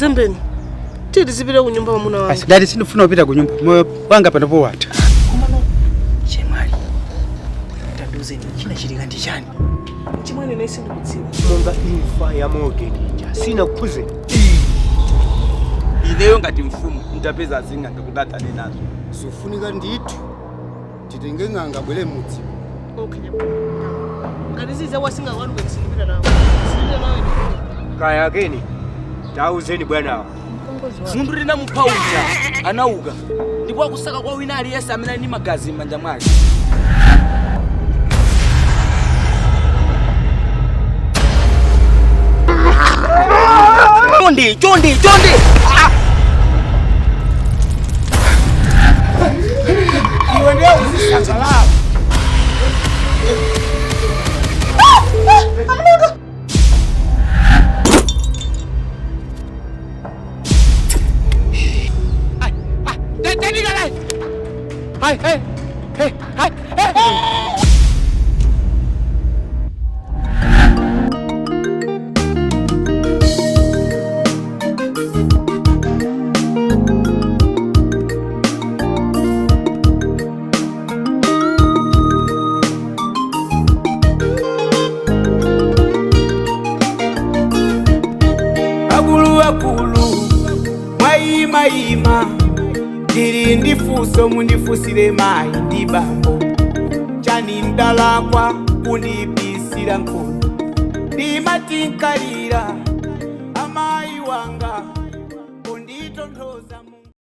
Zembeni, tiye tizipita ku nyumba mwamuna wanga. Basi ndati sindifuna kupita ku nyumba, moyo wanga panopo watha. Komano chemwali, tandiuzeni chinachitika ndi chani? Chimwene, ine sindikudziwa. Monga imfa ya Morgan ija sinakukhuzeni? Ineyo ngati mfumu ntapeza azing'anga kuti athane nazo. Zofunika ndithu titenge ng'anga abwere mudzi. Okay, ngati ziza wasinga wanu kwene sindipita nawo. Sindipita nawo ine. Kaya keni tauzeni bwanawo. Munthu tinamupha uja anauka ndipo akusaka kwa wina aliyense amene ali ndi magazi m'manja mwake. Chonde, chonde, chonde! Iwe ndiye uzisangalala. Akuluakulu mwayimayima, ndili ndi funso, mundifusire mayi ndi bambo. Chani ndalakwa kundibisira nkhondo? Ndimati nkalira amayi wanga kunditonthoza mu